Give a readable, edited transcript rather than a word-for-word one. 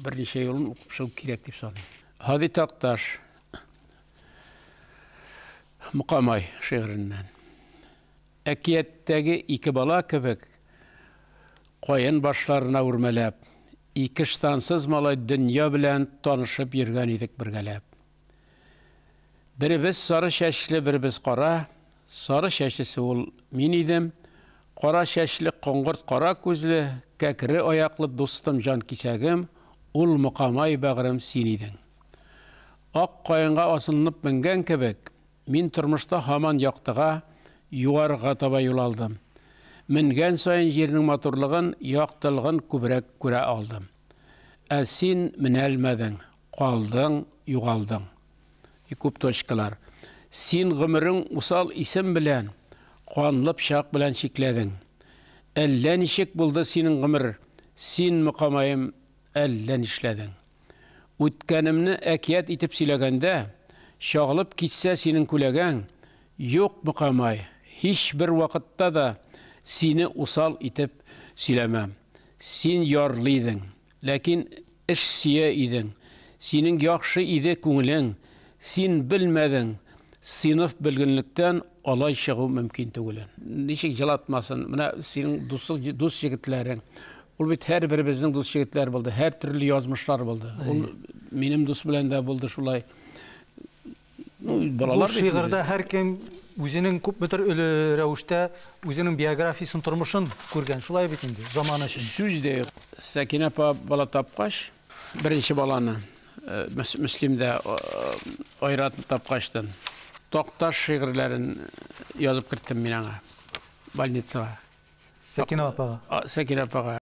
Берничә юлын укып чыгу кирәк дип саныйм. Һади Такташ Мокамай шигыреннән. Әкияттәге ике бала кебек каен башларына үрмәләп, ике штансыз малай дөнья белән танышып йөргән идек бергәләп. Беребез сары чәчле, беребез кара. Сары чәчлесе ул мин идем. Кара чәчле, коңгырт кара күзле, кәкре аяклы дустым җан кисәгем, ул Мокамай бәгърем син идең. Ак каенга асылынып менгән кебек, мин тормышта һаман яктыга, югарыга таба юл алдым. Менгән саен җирнең матурлыгын, яктылыгын күбрәк күрә алдым. Ә син менәлмәдең, калдың, югалдың. И күп точкалар. Син гомерең усал исем белән, канлы пычак белән чикләдең. Әллә ничек булды синең гомер, син, Мокамаем, әллә нишләдең. Үткәнемне әкият итеп сөйләгәндә, чагылып китсә синең күләгәң, юк, Мокамай, һичбер вакытта да сине усал итеп сөйләмәм. Син ярлы идең, ләкин эш сөя идең. Синең яхшы иде күңелең. Син белмәдең, сыйныф бөлгенлектән алай чыгу мөмкин түгелен. Ничек җылатмасын, менә синең дуслык, дус егетләрең. Ул бит һәрберебезнең дус егетләре булды, һәртөрле язмышлар булды. Ул минем дус белән дә булды шулай. Ну, балалар Бу шигырьдә һәркем үзенең күпмедер өле рәвештә үзенең биографиясен, тормышын күргән. Шулай бит инде, заман өчен. Сүз дә юк. Сәкинә апа бала тапкач, беренче баланы Мөслимдә Айратны тапкачтын, Такташ шигырьләрен язып керттем мин аңа больницага. Сәкинә апага. Сәкинә апага.